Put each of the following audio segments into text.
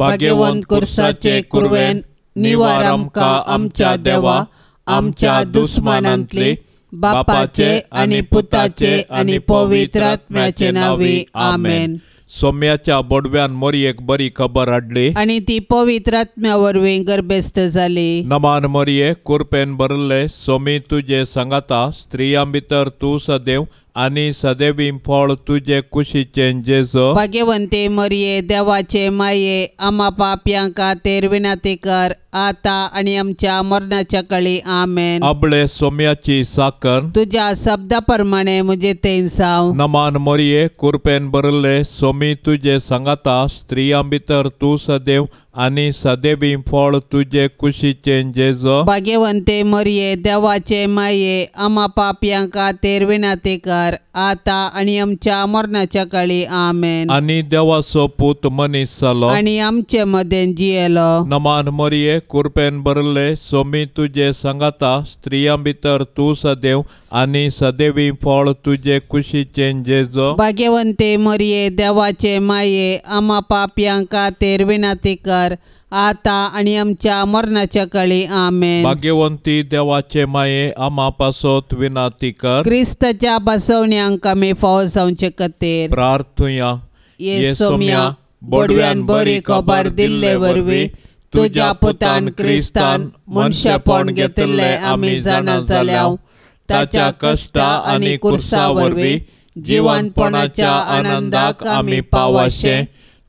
भाग्यवंत कुर्साचे कुरवेन निवार आमकां आमच्या देवा आमच्या दुस्मानांतली बापाचे आनी पुताचे आनी पवित्र आत्म्याचे नांवी आमेन. सोम्याच्या बोडव्यान मोरयेक बरी खबर हाडली आनी ती पवित्र आत्म्या वरवीं गर्भेस्त जाली. नमान मोरये कुरपेन भरले सोमी तुजे सांगाता स्त्रियां भितर तूं सदैव आनी सदैवी फळ तुजे कुशीचें जेजू. भाग्यवंते मरिये देवाचे माये आमा पापयां खातीर विनंती कर आता आनी आमच्या मरणाच्या कळी आमेन. आबळे सोम्याची साकर तुज्या शब्दा प्रमाणे म्हजे तें जावं. नमान मोरये कुरपेन भरले सोमी तुजे सांगाता स्त्रियां भितर तूं सदैव आनी सदैवी फळ तुजे कुशीचें जेजू. भाग्यवंते मरिये देवाचे माये आमा पापयां खातीर विनंती कर आता आनी आमच्या मरणाच्या कळी आमेन. आनी देवाचो पूत मनीस जालो आनी आमचे मदें जियेलो. नमान मोरये कुरपेन भरले सोमी तुजे सांगाता स्त्रियां भितर तूं सदैव आनी सदैवी फळ तुजे कुशीचें जेजू. भाग्यवंते मरिये देवाचे माये आमा पापयां खातीर विनंती कर आता आनी आमच्या मरणाच्या कळी आमेन. भाग्यवंती देवाचे माये आमा पासत विनंती कर क्रिस्ताच्या बसवण्यांक आमी फावो जावचे खातीर प्रार्थुया. ये सोम्या बोडव्यान बरी खबर दिल्ले वरवीं तुज्या पुतान क्रिस्तान मनशेपण घेतिल्लें आमी जाणा जाल्या. ताच्या कश्टा आनी कुर्सा वरवीं जिवनपणाच्या आनंदाक आमी पावाशें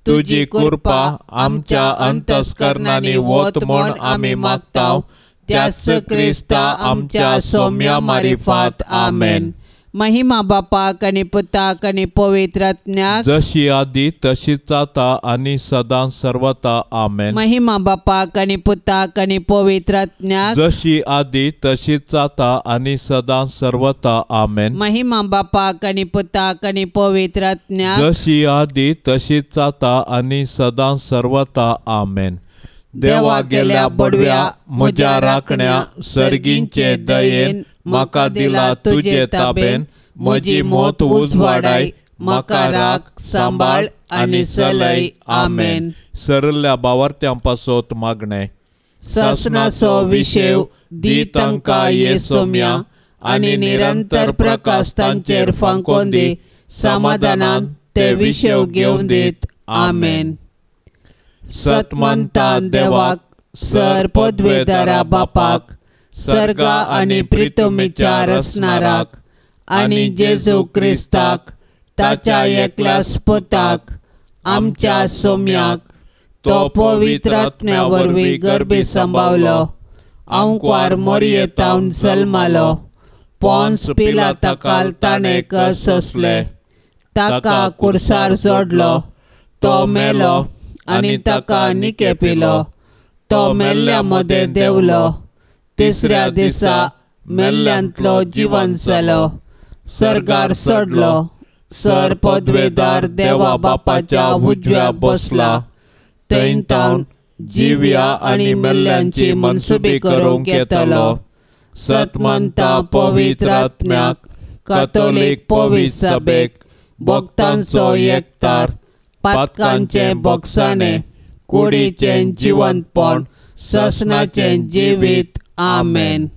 तुजी कृपा आमच्या अंतस्करणांनी वत म्हूण आमी मागता. त्याच क्रिस्ता आमच्या सोम्या मारिफात आमेन. महिमा बापाक आनी पुताक आनी पवित्र आत्म्याक जशी आदी तशीच आता आनी सदां सर्वता आमेन. महिमा बापाक आनी पुताक आनी पवित्र आत्म्याक जशी आदी तशीच आता आनी सदां सर्वता आमेन. महिमा बापाक आनी पुताक आनी पवित्र आत्म्याक जशी आदी तशीच आता आनी सदां सर्वता आमेन. देवा गेल्या बडव्या म्हज्या राखण्या सर्गींचे दयेन म्हाका दिला तुजे ताबेन म्हजी मोत उजवाडाय म्हाका राख सांबाळ आनी चलय आमेन. सरल्या बावार्थ्यां पासत मागणें. सासणाचो विशेव दी तांकां ये सोम्या आनी निरंतर प्रकाश तांचेर फांकोवन दी समाधानान ते विशेव घेवन दीत आमेन. सतमंतान देवाक सर पदवेदारा बापाक सर्गा आनी प्रितमीच्या रचणाराक आनी जेजू क्रिस्ताक ताच्या एकल्याच पुताक आमच्या सोम्याक तो पवित्र आत्म्या वरवीं गर्भी सांबावलो आंकवार मोरयेतावन जल्मालो पोन्स पिलाता ताणें सोंसलें ताका कुर्सार जोडलो तो मेलो आनी ताका निकेपिलो तो मेल्ल्या मदें देंवलो तिसऱ्या दिसा मेल्ल्यांतलो जिवन जालो सर्गार चडलो सर पदवेदार देवा बापाच्या उजव्याक बसला थंय तावन जिव्या आनी मेल्ल्यांची मनसुबी करूंक येतलो. सतमंता पवित्र आत्म्याक कातोलीक पवित्र सभेक भक्तांचो एकतार पातकांचें बोगसाणें कुडीचें जिवंतपण ससनाचें जिवीत आमेन.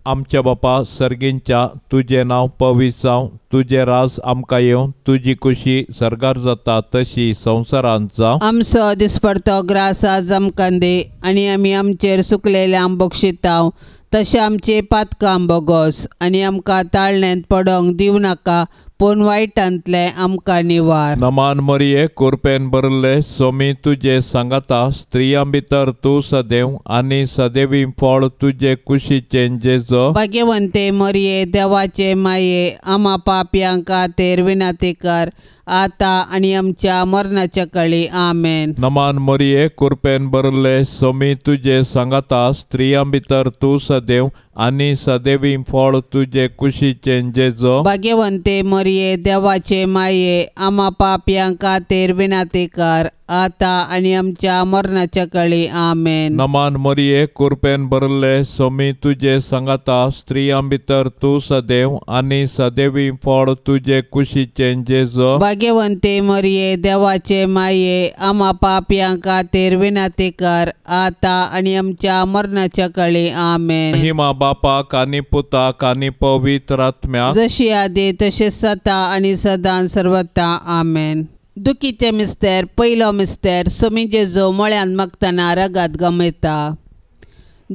आमच्या बापा सर्गींच्या तुजें नांव पवित्र जावं तुजें राज आमकां येवं तुजी खुशी सर्गार जाता तशी संवसारांत जावं. आमचो दिसपडतो ग्रास आज आमकां दी आनी आमी आमचेर सुकलेल्यांक बक्षितांव तशें आमचें पातकां बोगोस आनी आमकां ताळण्यांत पडोंक दिवं नाका पूण वायटांतलें आमकां निवार. नमान मरिये कुरपेन भरले सोमी तुजे सांगाता स्त्रियां भितर तूं सदैव आनी सदैवी फळ तुजे कुशीचें जेजू. भाग्यवंते मरिये देवाचे माये आमा पापयां खातीर विनंती कर आता आनी आमच्या मरणाच्या कळी आमेन. नमान मरिये कुरपेन भरले सोमी तुजे सांगाता स्त्रियां भितर तूं सदैव आनी सदैवी फळ तुजे कुशीचें जेजू. भाग्यवंते मरिये देवाचे माये आमा पापयां खातीर विनंती कर आतां आनी आमच्या मरणाच्या काळी. आमेन. नमान मरिये, कृपेन भरले, सोमी तुजे सांगाता, स्त्रियां भितर तूं सदैव आनी सदैवी फळ तुजे कुशीचें जेजू. भाग्यवंते मरिये, देवाचे माये, आमा पापयां खातीर विनंती कर, आतां आनी आमच्या मरणाच्या काळी. आमेन. महिमा बापाक आनी पुताक आनी पवित्र आत्म्याक, जशी आदी तशें सता आनी सदां सर्वता. आमेन. दुखीचे मिस्तेर. पयलो मिस्तेर. सोमी जेजू मळ्यान मागतना रगत गमयता.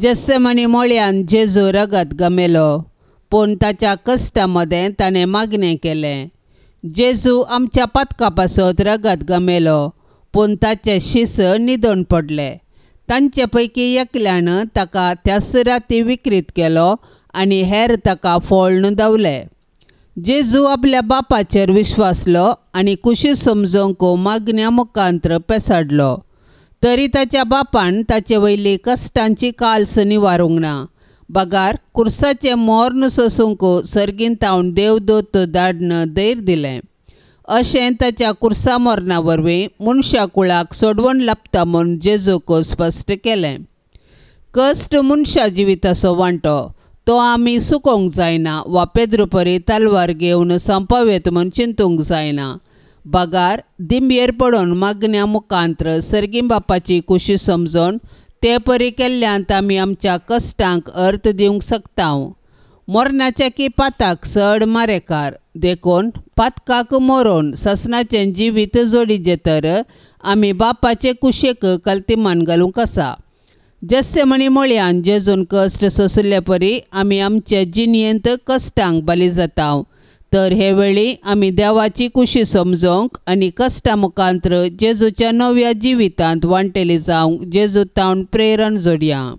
जेस्सेमनी मळ्यान जेजू रगत गमेलो, पूण ताच्या कश्टा मदें ताणें मागणें केलें. जेजू आमच्या पातका पासत रगत गमेलो, पूण ताचे शीस न्हिदून पडले. तांचे पैकी एकल्यान ताका त्याच राती विक्रीत केलो आनी हेर ताका फोळ्ण दवले. जेजू आपल्या बापाचेर विश्वासलो आनी कुशी समजूंक मागण्या मुखांत्र पेसाडलो. तरी ताच्या बापान ताचे वयली कश्टांची काल्स निवारूंक ना, बगार कुर्साचें मोर्न सोसूंक सर्गीन तावन देवदूत धाडन धैर्य दिलें. अशें ताच्या कुर्सा मरणा वरवीं मनशा कुळाक सोडवण लाबता म्हूण जेजूक स्पश्ट केलें. कश्ट मनशा जिविताचो वांटो, तो आमी सुकोवंक जायना वा पेद्रुपरी तलवार घेवन संपावेत म्हूण चिंतूंक जायना, बगार दिंबयेर पडून मागण्या मुखांत्र सर्गीं बापाची कुशी समजून ते परी केल्ल्यांत आमी आमच्या कश्टांक अर्थ दिवंक शकता. मरणाच्या की पाताक चड मारेकार, देखून पातकाक मरोन ससनाचें जिवीत जोडीचें तर आमी बापाचे कुशेक कल्तिमान घालूंक आसा. जेस्सेमनी मळयान जेजून कश्ट सोंशिल्ले परी आमी आमचे जिणेंत कश्टांक बली जाता. तर हे वेळी आमी देवाची कुशी समजूंक आनी कश्टा मुखांत्र जेजूच्या नव्या जिवितांत वांटेली जावंक जेजू तावन प्रेरण जोडया.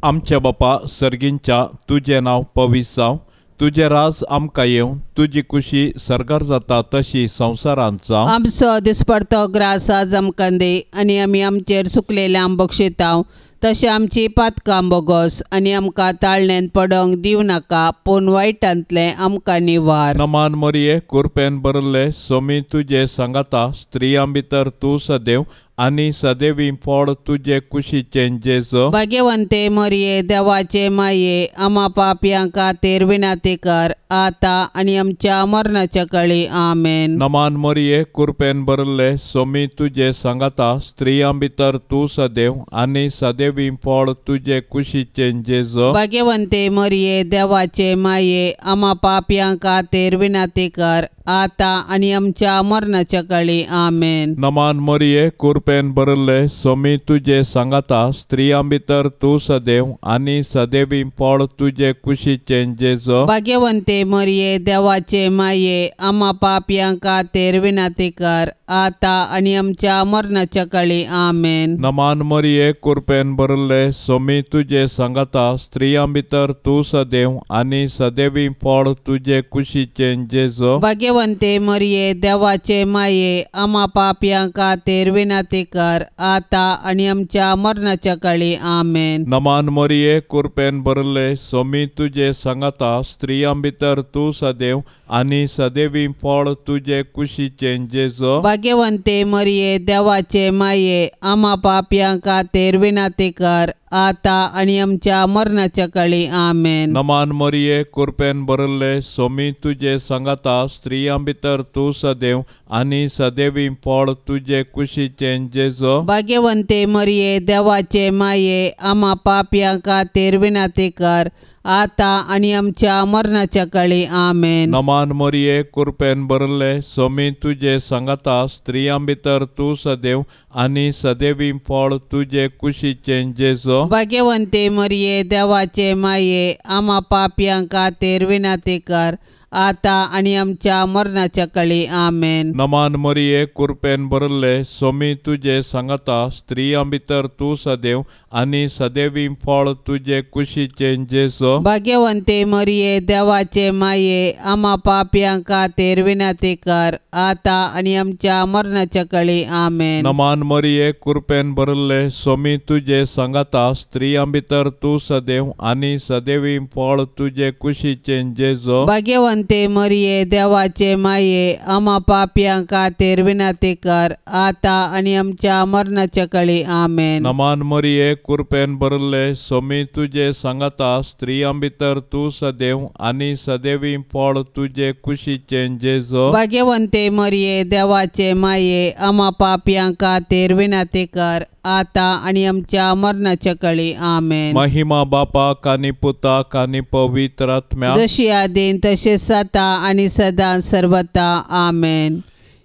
आमच्या बापा सर्गींच्या, तुजें नांव पवित्र जावं, तुजें राज आमकां येवं, तुजी कुशी सर्गार जाता तशी संवसारांत जावं. आमचो दिसपडतो ग्रास आज आमकां दी आनी आमी आमचेर सुकलेल्या बक्षिताव तशें आमची पातकां बोगोस आनी आमकां ताळण्यांत पडोंक दिवं नाका, पूण वायटांतलें आमकां निवार. नमान मरिये, कृपेन भरले, सोमी तुजे सांगाता, स्त्रियां भितर तूं सदैव आनी सदैवी फळ तुजे कुशीचें जेजू. भाग्यवंते मरिये, देवाचे माये, आमा पापयां खातीर विनंती कर, आतां आनी आमच्या मरणाच्या काळी. आमेन. नमान मरिये, कृपेन भरले, सोमी तुजे सांगाता, स्त्रियां भितर तूं सदैव आनी सदैवी फळ तुजे कुशीचें जेजू. भाग्यवंते मरिये, देवाचे माये, आमा पापयां खातीर विनंती कर, आतां आनी आमच्या मरणाच्या काळी. आमेन. नमान मरिये, कृपेन भरले, सोमी तुजे सांगाता, स्त्रियां भितर तूं सदैव आनी सदैवी फळ तुजे कुशीचें जेजू. भाग्यवंते मरिये, देवाचे माये, आमा पापयां खातीर विनंती कर, आतां आनी आमच्या मरणाच्या काळी. आमेन. नमान मरिये, कृपेन भरले, सोमी तुजे सांगाता, स्त्रियां भितर तूं सदैव आनी सदैवी फळ तुजे कुशीचें जेजू. भाग्यवंते मरिये, देवाचे माये, आमा पापयां खातीर विनंती कर, आतां आनी आमच्या मरणाच्या काळी. आमेन. नमान मरिये, कृपेन भरले, सोमी तुजे सांगाता, स्त्रियां भितर तूं सदैव आनी सदैवी फळ तुजे कुशीचें जेजू. भाग्यवंते मरिये, देवाचे माये, आमा पापयां खातीर विनंती कर, आतां आनी आमच्या मरणाच्या काळी. आमेन. नमान मरिये, कृपेन भरले, सोमी तुजे सांगाता, स्त्रियां भितर तूं सदैव आनी सदैवी फळ तुजे कुशीचें जेजू. भाग्यवंते मरिये, देवाचे माये, आमा पापयां खातीर विनंती कर, आतां आनी आमच्या मरणाच्या काळी. आमेन. नमान मरिये, कृपेन भरले, सोमी तुजे सांगाता, स्त्रियां भितर तूं सदैव आनी सदैवी फळ तुजे कुशीचें जेजू. भाग्यवंते मरिये, देवाचे माये, आमा पापयां खातीर विनंती कर, आतां आनी आमच्या मरणाच्या काळी. आमेन. नमान मरिये, कृपेन भरले, सोमी तुजे सांगाता, स्त्रियां भितर तूं सदैव आनी सदैवी फळ तुजे कुशीचें जेजू. भाग्यवंते मरिये, देवाचे माये, आमा पापयां खातीर विनंती कर, आतां आनी आमच्या मरणाच्या काळी. आमेन. नमान मरिये, कृपेन भरले, सोमी तुजे सांगाता, स्त्रियां भितर तूं सदैव आनी सदैवी फळ तुजे कुशीचें जेजू. भाग्यवंते भाग्यवंते मरिये देवाचे माये आमा पापयां खातीर विनंती कर आतां आनी आमच्या मरणाच्या कळी आमेन. नमान मरिये कृपेन भरिल्ले सोमी तुजे सांगाता स्त्रियां भितर तूं सदैव आनी सदैवी फळ तुजे कुशीचें जेजू. भाग्यवंते मरिये देवाचे माये आमा पापयां खातीर विनंती कर आतां आनी आमच्या मरणाच्या कळी आमेन. महिमा बापाक आनी पुताक आनी पवित्र आत्म्याक जशी आदीन तशें सदा आनी सदां सर्वता आमेन.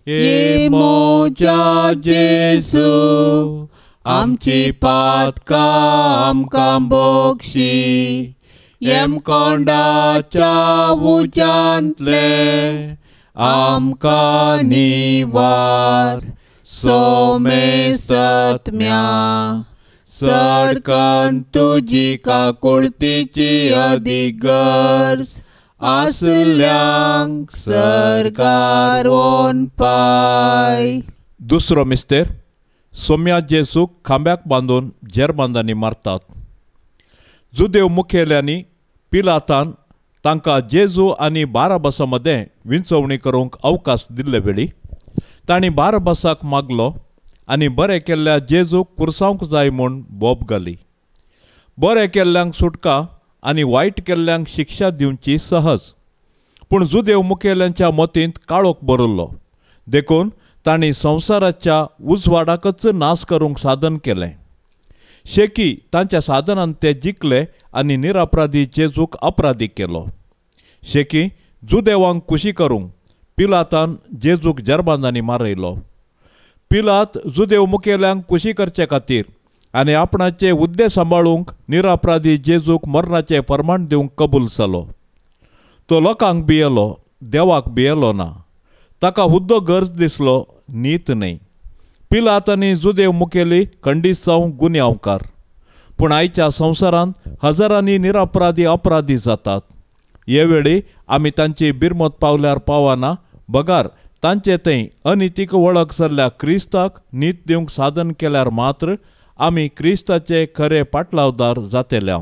हे म्हज्या जेजू आमची पातकां आमकां बक्षी यमकोंडाच्या उज्यांतले आमकां निवार सोमेसत्म्या सडकन तुजी काकुळतीची अदीक गरज आसल्यांक सरकार वोन पाय. दुसरो मिस्तेर सोम्या जेसूक खांब्याक बांदून जेरबांदांनी मारतात. जुदेव मुखेल्यांनी पिलातान तांकां जेजू आनी बाराबसा मदें विंचवणी करूंक अवकाश दिल्ले वेळी तांणी बाराबसाक मागलो आनी बरें केल्ल्या जेजूक कुर्सावंक जाय म्हूण बोब घाली. बरें केल्ल्यांक सुटका आनी वायट केल्ल्यांक शिक्षा दिवची सहज, पूण जुदेव मुखेल्यांच्या मतींत काळोख भरिल्लो देखून तांणी संवसाराच्या उजवाडाकच नाश करूंक साधन केलें. शेकी तांच्या साधनान ते जिखले आनी निरापराधी जेजूक अपराधी केलो. शेकी जुदेवांक खुशी करूंक पिलातान जेजूक जरबांदांनी मारयलो. पिलात जुदेव मुखेल्यांक खुशी करचे खातीर आनी आपणाचे हुद्दे सांबाळूंक निरापराधी जेजूक मरणाचें फर्माण दिवंक कबूल जालो. तो लोकांक भियेलो, देवाक भियेलो ना. ताका हुद्दो गरज दिसलो, नीत न्हय. पिलात आनी जुदेव मुखेली खंडीत जावंक गुन्यांवकार, पूण आयच्या संवसारांत हजारांनी निरापराधी अपराधी जातात. हे वेळी आमी तांची बिरमत पावल्यार पावना बगार तांचे थंय अनितीक वळख जाल्ल्या क्रिस्ताक नीत दिवंक साधन केल्यार मात्र आमी क्रिस्ताचे खरे पाटलावदार जातले.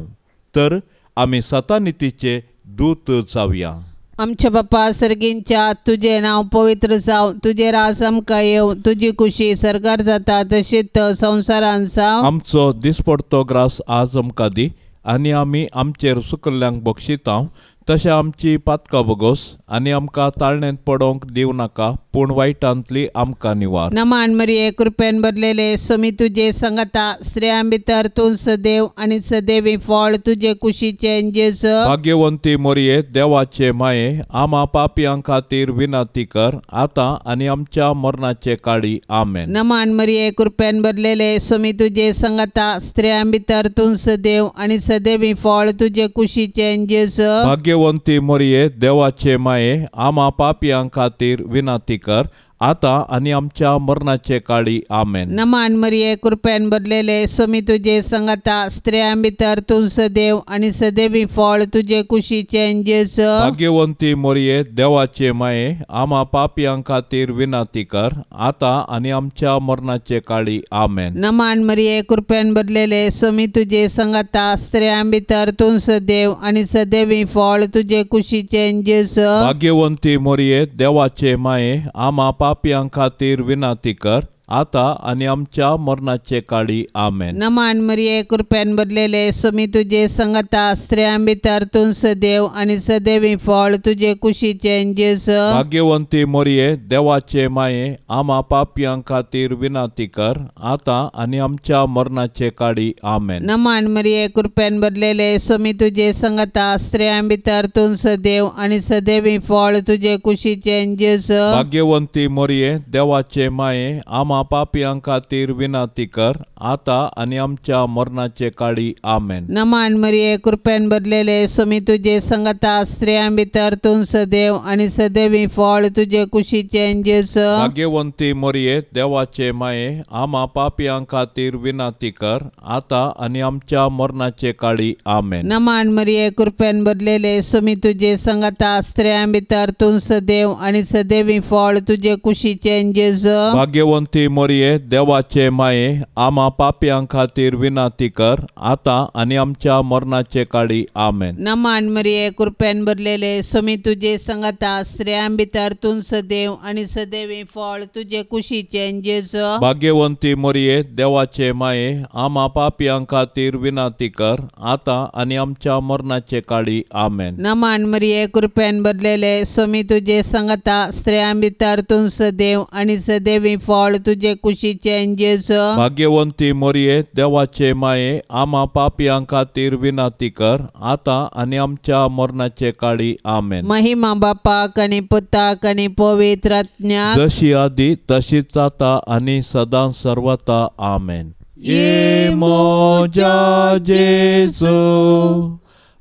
तर आमी सतानितीचे दूत जावया. आमच्या बापा सर्गींच्या तुजें नांव पवित्र जावं, तुजें राज आमकां येवं, तुजी खुशी सरकार जाता तशीच संवसारान जावं. आमचो दिसपडतो ग्रास आज आमकां दी आनी आमी आमचेर सुकल्ल्यांक बक्षितांव तशें आमची पातकां बगोस आनी आमकां ताळणेंत पडोवंक दिवं नाका, पूण वायटांतली आमकां निवार. नमान मरिये कृपेन भरलेले सोमी तुजे संगता स्त्रियां भितर तूं सदैव आनी सदैवी फळ तुजे कुशीचें जेजू. भाग्यवंती मरिये देवाचे माये आमा पापयां खातीर विनंती कर आतां आनी आमच्या मरणाचे काळी आमेन. नमान मरिये कृपेन भरलेले सोमी तुजे संगता स्त्रियां भितर तूं सदैव आनी सदैवी फळ तुजे कुशीचें जेजू. भाग्यवंती मरिये देवाचे माये आमा पापयां खातीर विनंती कर आतां आनी आमच्या मरणाचे काळी आमेन. नमान मरिये कृपेन भरलेले सोमी तुजे संगता स्त्रियां भितर तूं सदैव आनी सदैवी फळ तुजे कुशीचें जेजू. भाग्यवंती मरिये देवाचे माये आमा पापयां खातीर विनंती कर आतां आनी आमच्या मरणाचे काळी आमेन. नमान मरिये कृपेन भरलेले सोमी तुजे संगता स्त्रियां भितर तूं सदैव आनी सदैवी फळ तुजे कुशीचें जेजू. भाग्यवंती मरिये देवाचे माये आमा पापयां खातीर विनंती कर आतां आनी आमच्या मरणाचे काळी आमेन. नमान मरिये कृपेन भरलेले सोमी तुजे संगता स्त्रियां भितर तूं सदैव आनी सदैवी फळ तुजे कुशीचें जेजू. भाग्यवंती मरिये देवाचे माये आमा पापयां खातीर विनंती कर आतां आनी आमच्या मरणाचे काळी आमेन. नमान मरिये कृपेन भरलेले सोमी तुजे संगता स्त्रियां भितर तूं सदैव आनी सदैवी फळ तुजे कुशीचें जेजू. भाग्यवंती मरिये देवाचे माये आमा पापयां खातीर विनंती कर आतां आनी आमच्या मरणाचे काळी आमेन. नमान मरिये कृपेन भरलेले सोमी तुजे संगता स्त्रियां भितर तूं सदैव आनी सदैवी फळ तुजे कुशीचें जेजू. भाग्यवंती मरिये देवाचे माये आमा पापयां खातीर विनंती कर आतां आनी आमच्या मरणाचे काळी आमेन. नमान मरिये कृपेन भरलेले सोमी तुजे संगता स्त्रियां भितर तूं सदैव आनी सदैवी फळ तुजे कुशीचें जेजू. भाग्यवंती भाग्यवंती मोरये देवाचे माये आमा पापयां खातीर विनंती कर आतां आनी आमच्या मरणाचे काळी आमेन. नमान मरिये कृपेन भरलेले स्वामी तुजे संगता स्त्रियां भितर तूं सदैव आनी सदैवी फळ तुजे कुशीचें जेजू. भाग्यवंती मोरये देवाचे माये आमा पापयां खातीर विनंती कर आतां आनी आमच्या मरणाचे काळी आमेन. नमान मरिये कृपेन भरलेले स्वामी तुजे संगता स्त्रियां भितर तूं सदैव आनी सदैवी फळ तुजे कुशीचें जेजू. भाग्यवंती मोरये देवाचे माये आमा पापयां खातीर विनंती कर आतां आनी आमच्या मरणाचे काळी आमेन. महिमा बापाक आनी पुताक आनी पवित्र आत्म्याक जशी आदी तशीच आतां आनी सदां सर्वता आमेन. ये म्हज्या जेजू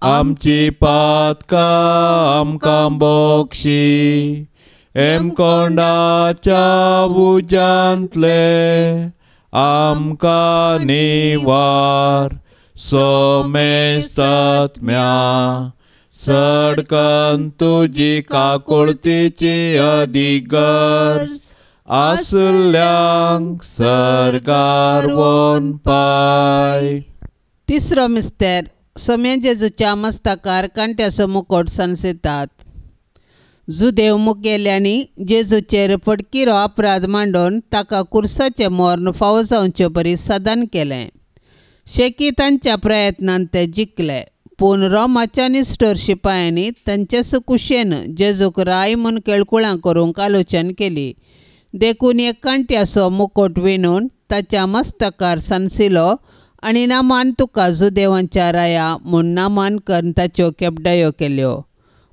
आमची पातकां आमकां बक्षी हेमकोंडाच्या उज्यांतले आमकां निवार सोमेस्तात्म्या सडकन तुजी काकुळतीची अधिगर्ज आसल्यांक सरकार वोन पाय. तिसरो मिस्तेर सोम्या जेजूच्या मस्तकार कांट्याचो मुकोट सांसयतात. जुदेव मुखेल्यांनी जेजूचेर फटकिरो अपराध मांडून ताका कुर्साचें मर्ण फावो जावचे परी साधन केलें. शेकी तांच्या प्रयत्नान ते जिखले पूण रोमाच्या निश्ठूर शिपायांनी तांचे सुकुशेन जेजूक राय म्हूण केळकुळां करूंक आलोचन केली. देखून एक कांट्याचो मुकोट विणून ताच्या मस्तकार सांसिलो आनी नामान तुका जुदेवांच्या राया म्हूण नामान करून ताच्यो केपडायो केल्यो.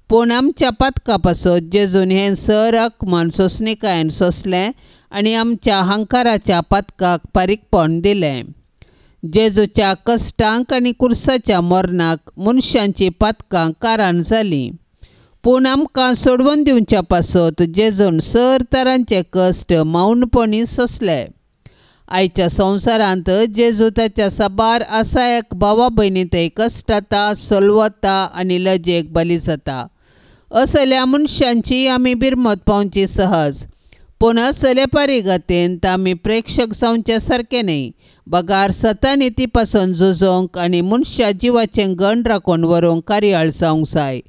पूण आमच्या पातका पासत जेजून हें सर अकमान सोंसणिकायेन सोंसलें आनी आमच्या हंकाराच्या पातकाक फारीकपण दिलें. जेजूच्या कश्टांक आनी कुर्साच्या मरणाक मनशांची पातकां कारण जालीं. पूण आमकां सोडवून दिवच्या पासत जेजून सर तरांचे कश्ट मौनपणी सोंसले. आयच्या संवसारांत जेजू ताच्या साबार आसायक भावा भयणी थंय कश्टाता सोलवता आनी लजेक बली जाता. असल्या मनशांची आमी बिरमत पावची सहज पूण असले परिगतेन आमी प्रेक्षक जावचे सारकें न्हय बगार सतानिती पासून झुजोवंक आनी मनशा जिवाचें गण राखून व्हरूंक कार्याळ जावंक जाय.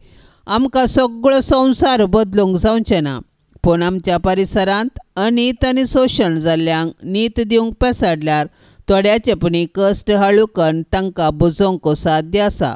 आमकां सगळो संवसार बदलूंक जावचें ना पूण आमच्या परिसरांत अनीत आनी शोशण जाल्ल्यांक नीत दिवंक पेसाडल्यार थोड्याचे पुणी कश्ट हळू करून तांकां बुजोवंक साध्य आसा.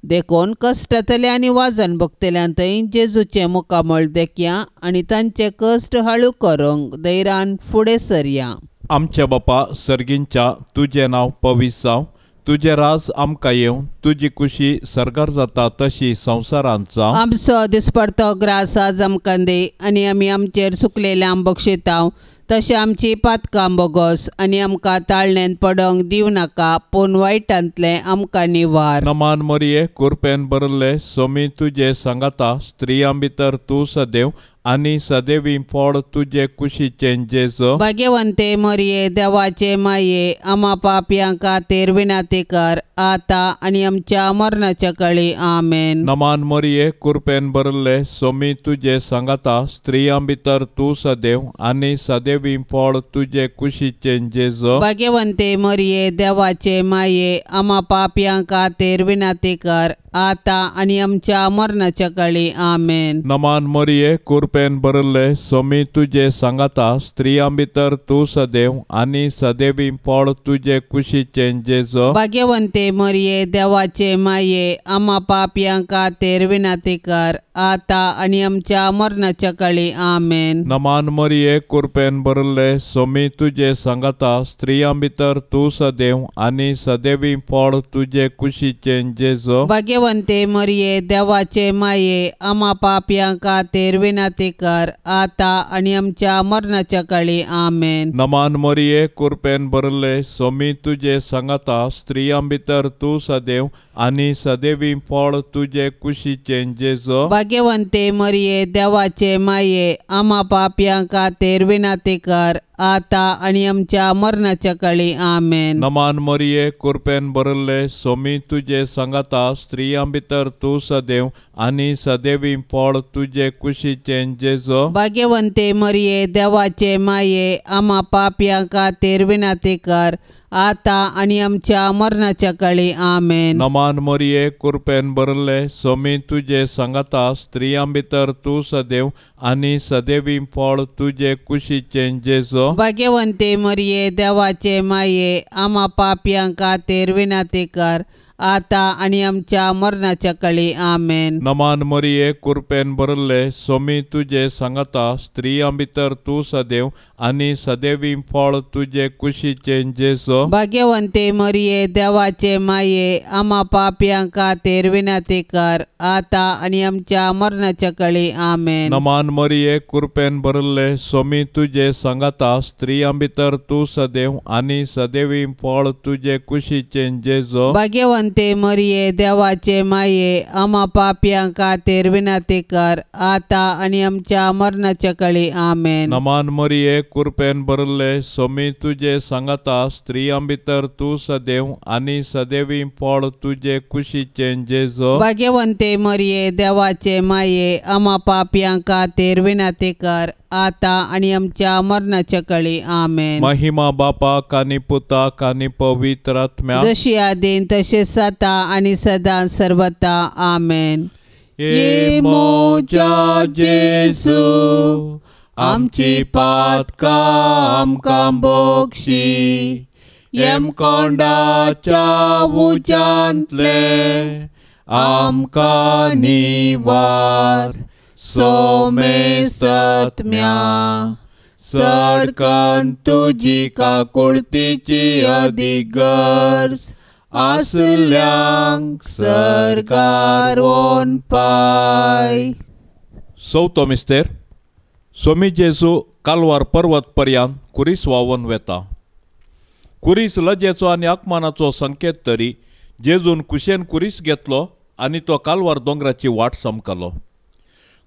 देखून कश्टांतले आनी वाजन भोगतल्यान थंय जेजूचें मुखामळ देखया आनी तांचे कश्ट हळू करूंक धैर्यान फुडें सरया. आमच्या बापा सर्गींच्या तुजें नांव पवित्र जावं, तुजें राज आमकां येवं, तुजी कुशी सर्गार जाता तशी संवसारांत जावं. आमचो दिसपडतो ग्रास आज आमकां दी आनी आमी आमचेर सुकलेल्या बक्षितांव तशें आमची पातकां बोगोस आनी आमकां ताळण्यांत पडोंक दिवं नाका पूण वायटांतलें आमकां निवार. नमान मरिये कुरपेन भरले सोमी तुजे सांगाता स्त्रियां भितर तूं सदैव आनी सदैवी फळ तुजे कुशीचें जेजू. भाग्यवंते मरिये देवाचे माये आमा पापयां खातीर विनंती कर आतां आनी आमच्या मरणाच्या काळी आमेन. नमान मरिये कुरपेन भरले सोमी तुजे सांगाता स्त्रियां भितर तूं सदैव आनी सदैवी फळ तुजे कुशीचें जेजू. भाग्यवंते मरिये देवाचे माये आमा पापयां खातीर विनंती कर आतां आनी आमच्या मरणाच्या काळी आमेन. नमान मरिये कुरपेन भरले सोमी तुजे सांगाता स्त्रियां भितर तूं सदैव आनी सदैवी फळ तुजे कुशीचें जेजू. भाग्यवंते मरिये देवाचे माये आमा पापयां खातीर विनंती कर आतां आनी आमच्या मरणाच्या काळी आमेन. नमान मरिये कुरपेन भरले सोमी तुजे सांगाता स्त्रियां भितर तूं सदैव आनी सदैवी फळ तुजे कुशीचें जेजू. भाग्यवंते मरिये देवाचे माये आमा पापयां खातीर विनंती कर आतां आनी आमच्या मरणाच्या काळी आमेन. नमान मरिये कुरपेन भरले सोमी तुजे सांगाता स्त्रियां भितर तूं सदैव आनी सदैवी फळ तुजे कुशीचें जेजू. भाग्यवंते मरिये देवाचे माये आमा पापयां खातीर विनंती कर आता आनी आमच्या मरणाच्या काळी आमेन. नमान मरिये कृपेन भरिल्ले सोमी तुजे सांगाता स्त्रियां भितर तूं सदैव आनी सदैवी फळ तुजे कुशीचें जेजू. भाग्यवंते मरिये देवाचे माये आमा पापयां खातीर विनंती कर आता आनी आमच्या मरणाच्या काळी आमेन. नमान मरिये कृपेन भरिल्ले सोमी तुजे सांगाता स्त्रियां भितर तूं सदैव आनी सदैवी फळ तुजे कुशीचें जेजू. भाग्यवंते मरिये देवाचे माये आमा पापयां खातीर विनंती कर आता आनी आमच्या मरणाच्या काळी आमेन. नमान मरिये कृपेन भरिल्ले सोमी तुजे सांगाता स्त्रियां भितर तूं सदैव आनी सदैवी फळ तुजे कुशीचें जेजू. भाग्यवंते मरिये देवाचे माये आमा पापयां खातीर विनंती कर आता आनी आमच्या मरणाच्या काळी आमेन. नमान मरिये कृपेन भरिल्ले सोमी तुजे सांगाता स्त्रियां भितर तूं सदैव आनी सदैवी फळ तुजे कुशीचें जेजू. भाग्यवंते मरिये देवाचे माये आमा पापयां खातीर विनंती कर आता आनी आमच्या मरणाच्या काळी आमेन. नमान मरिये कृपेन भरिल्ले सोमी तुजे सांगाता स्त्रियां भितर तूं सदैव आनी सदैवी फळ तुजे कुशीचें जेजू. भाग्यवंते मरिये देवाचे माये आमा पापयां खातीर विनंती कर आता आनी आमच्या मरणाच्या काळी आमेन. महिमा बापाक आनी पुताक आनी पवित्र आत्म्याक जशी आदीन तशें सता आनी सदां सर्वता आमेन. ये म्हज्या जेजू आमची पातकां आमकां बक्षी यमकोंडाच्या उज्यांतले आमकां निवार सोमेसत्म्या सडकन तुजी काकुळतीची अदीक गरज आसल्यांक सरकार वोन पाय. चवथो मिस्तेर. सोमी जेजू कालवार पर्वत पर्यंत कुरीस व्हांवून वेता. कुरीस लजेचो आनी अपमानाचो संकेत तरी जेजून कुशेन कुरीस घेतलो आनी तो कालवार दोंगराची वाट समकलो.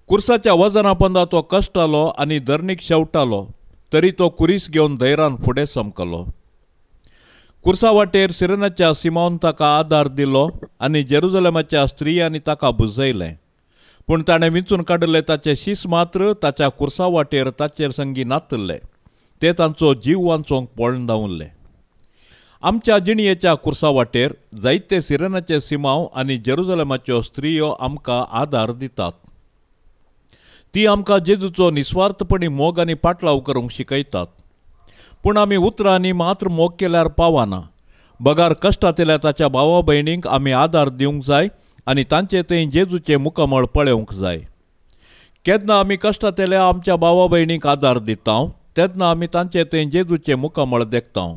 कुर्साच्या वजना पंदा तो कश्टालो आनी धरणीक शेवटालो तरी तो कुरीस घेवन धैरान फुडें समकलो. कुर्सा वाटेर सिरेनाच्या सिमावन ताका आदार दिलो आनी जेरुजलेमाच्या स्त्रियांनी ताका बुजयलें. पूण ताणें विंचून काडिल्ले ताचे शीस मात्र ताच्या कुर्सा वाटेर ताचेर संगी नातल्ले ते तांचो जीव वांचोवंक पळोवन धांवल्ले. आमच्या जिणयेच्या कुर्सा वाटेर जायते सिरेनाचे सिमाव आनी जेरुजलेमाच्यो स्त्रियो आमकां आदार दितात. ती आमकां जेजूचो निस्वार्थपणी मोग आनी पाटलाव करूंक शिकयतात. पूण आमी उतरांनी मात्र मोग केल्यार पावना बगार कश्टांतल्या ताच्या भावा भयणींक आमी आदार दिवंक जाय आनी तांचे थंय जेजूचें मुखामळ पळोवंक जाय. केन्ना आमी कश्टांतल्या आमच्या भावा भयणींक आदार दिता तेन्ना आमी तांचे थंय जेजूचें मुखामळ देखता.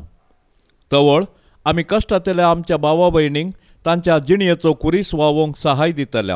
तवळ आमी कश्टांतल्या आमच्या भावा भयणींक तांच्या जिणयेचो कुरीस व्हांवोवंक सहाय दितले.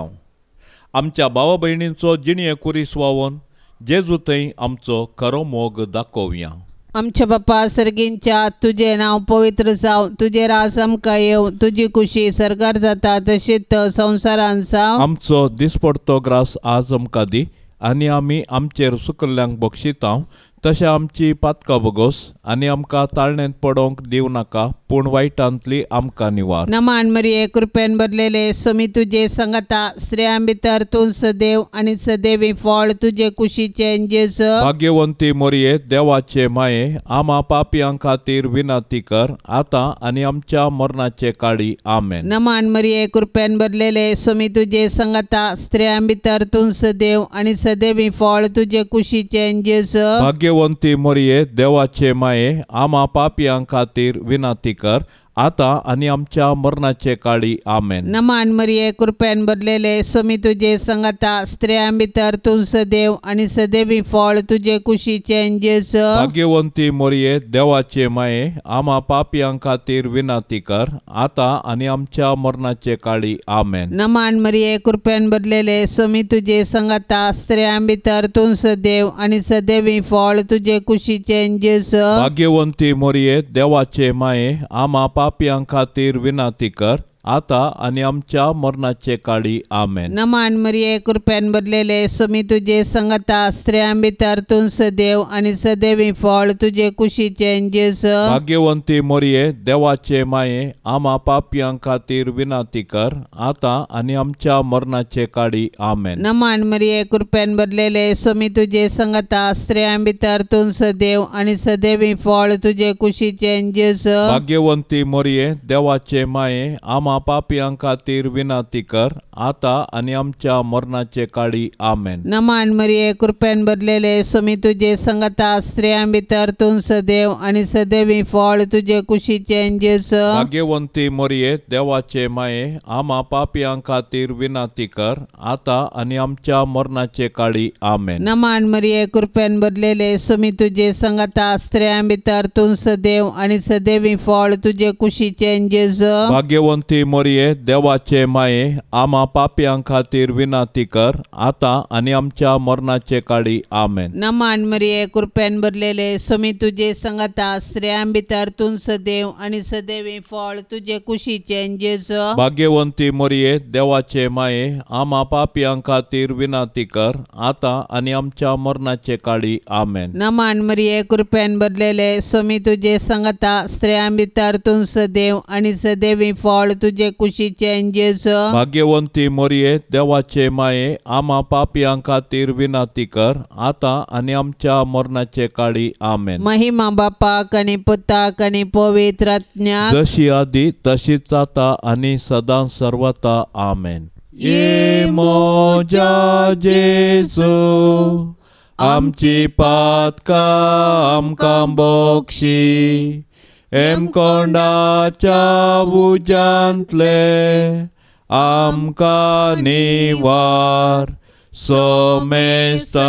आमच्या भावा भयणींचो जिणये कुरीस व्हांवोवन जेजू थंय आमचो खरो मोग दाखोवया. आमच्या बापा सर्गींच्या तुजें नांव पवित्र जावं, तुजें राज आमकां येवं, तुजी खुशी सरकार जाता तशीच संवसारान जावं. आमचो दिसपडतो ग्रास आज आमकां दी आनी आमी आमचेर सुकल्ल्यांक बक्षिता तशें आमची पातकां बगोस आनी आमकां ताळण्यांत पडोवंक दिवं नाका पूण वायटांतली आमकां निवार. नमान मरिये कृपेन भरलेले सोमी तुजे संगता स्त्रियां भितर तूं सदैव आनी सदैवी फळ तुजे कुशीचें जेजू. भाग्यवंती मरिये देवाचे माये आमा पापयां खातीर विनंती कर आतां आनी आमच्या मरणाचे काळी आमेन. नमान मरिये कृपेन भरलेले सोमी तुजे संगता स्त्रियां भितर तूं सदैव आनी सदैवी फळ तुजे कुशीचें जेजू. भाग्यवंती मरिये देवाचे माये आमा पापयां खातीर विनंती कर आतां आनी आमच्या मरणाचे काळी आमेन. नमान मरिये कृपेन भरलेले सोमी तुजे संगता स्त्रियां भितर तूं सदैव आनी सदैवी फळ तुजे कुशीचें जेजू. भाग्यवंती मरिये देवाचे माये आमा पापयां खातीर विनंती कर आतां आनी आमच्या मरणाचे काळी आमेन. नमान मरिये कृपेन भरलेले सोमी तुजे संगता स्त्रियां भितर तूं सदैव आनी सदैवी फळ तुजे कुशीचें जेजू. भाग्यवंती मरिये देवाचे माये आमा पापयां खातीर विनंती कर आता आनी आमच्या मरणाचे काळी आमेन. नमान मरिये कृपेन भरलेले स्वामी तुजे संगता स्त्रियां भितर तूं सदैव आनी सदैवी फळ तुजे कुशीचें जेजू. भाग्यवंती मरिये देवाचे माये आमा पापयां खातीर विनंती कर आता आनी आमच्या मरणाचे काळी आमेन. नमान मरिये कृपेन भरलेले स्वामी तुजे संगता स्त्रियां भितर तूं सदैव आनी सदैवी फळ तुजे कुशीचें जेजू. भाग्यवंती मरिये देवाचे माये आमा पापयां खातीर विनंती कर आता आनी आमच्या मरणाचे काळी आमेन. नमान मरिये कृपेन भरलेले स्वामी तुजे संगता स्त्रियां भितर तूं सदैव आनी सदैवी फळ तुजे कुशीचें जेजू. भाग्यवंती मरिये देवाचे माये आमा पापयां खातीर विनंती कर आता आनी आमच्या मरणाचे काळी आमेन. नमान मरिये कृपेन भरलेले स्वामी तुजे संगता स्त्रियां भितर तूं सदैव आनी सदैवी फळ तुजे कुशीचें जेजू. भाग्यवंती मरिये देवाचे माये आमा पापयां खातीर विनंती कर आता आनी आमच्या मरणाचे काळी आमेन. नमान मरिये कृपेन भरलेले स्वामी तुजे संगता स्त्रियां भितर तूं सदैव आनी सदैवी फळ तुजे कुशीचें जेजू. भाग्यवंती मरिये देवाचे माये आमा पापयां खातीर विनंती कर आता आनी आमच्या मरणाचे काळी आमेन. नमान मरिये कृपेन भरलेले स्वामी तुजे संगता स्त्रियां भितर तूं सदैव आनी सदैवी फळ तुजे कुशीचें जेजू. भाग्यवंती मरिये देवाचे माये आमा पापयां खातीर विनंती कर आता आनी आमच्या मरणाचे काळी आमेन. महिमा बापाक आनी पुताक आनी पवित्र आत्म्याक, जशी आदी तशीच आता आनी सदां सर्वता आमेन. ये म्हज्या जेजू आमची पातकां आमकां बक्षी हेमकोंडाच्या उज्यांतले आमकां निवार सोमेस्तात्म्या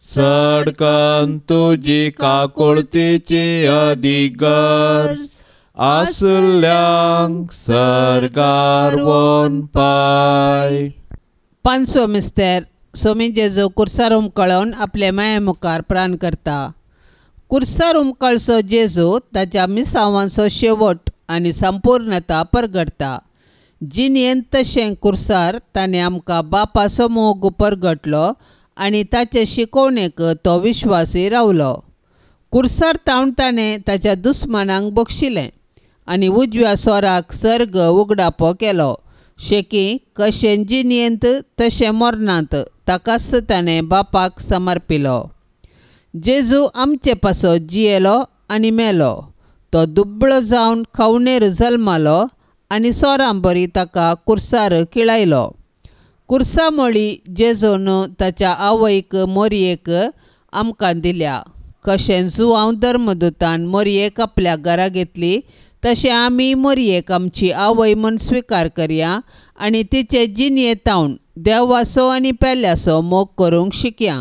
सडकन तुजी काकुळतीची अधिगर्ज आसल्यांक सर्गार वोन पाय. पांचवो मिस्तेर स्वामी जेजू कुर्सार उमकळोवन आपले माये मुखार प्राण करता. कुर्सार उमकळचो जेजू ताच्या मिसावांचो शेवट आनी संपूर्णता परगटता. जिणेंत तशें कुर्सार ताणें आमकां बापाचो मोग परगटलो आनी ताचे शिकोवणेक तो विश्वासी रावलो. कुर्सार तावन ताणें ताच्या दुस्मानांक बक्षिलें आनी उजव्या सोराक सर्ग उगडापो केलो. शेकी कशें जिणेंत तशें मरणांत ताकाच ताणें बापाक समर्पिलो. जेजू आमचे पासत जियेलो आनी मेलो. तो दुबळो जावन खावणेर जल्मालो आनी सोरां बरी ताका कुर्सार किळायलो. कुर्सा मोळी जेजून ताच्या आवयक मोरयेक आमकां दिल्या. कशें जुवांव धर्मदूतान मोरयेक आपल्या घरा घेतली तशें आमी मोरयेक आमची आवय म्हूण स्विकार करया आनी तिचे जिणेंत देवाचो आनी पेल्याचो मोग करूंक शिकया.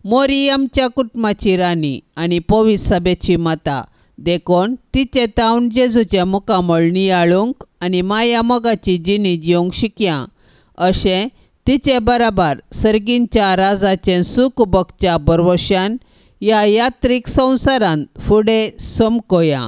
मोरी आमच्या कुटुंबाची राणी आनी पवित्र सभेची माता देखून तिचे तावन जेजूचें मुखामळ नियाळूंक आनी माया मोगाची जिणी जिवंक शिकया. अशें तिचे बराबर सर्गींच्या राजाचें सूख भोगच्या भरवशान ह्या यात्रीक संवसारांत फुडें समकोया.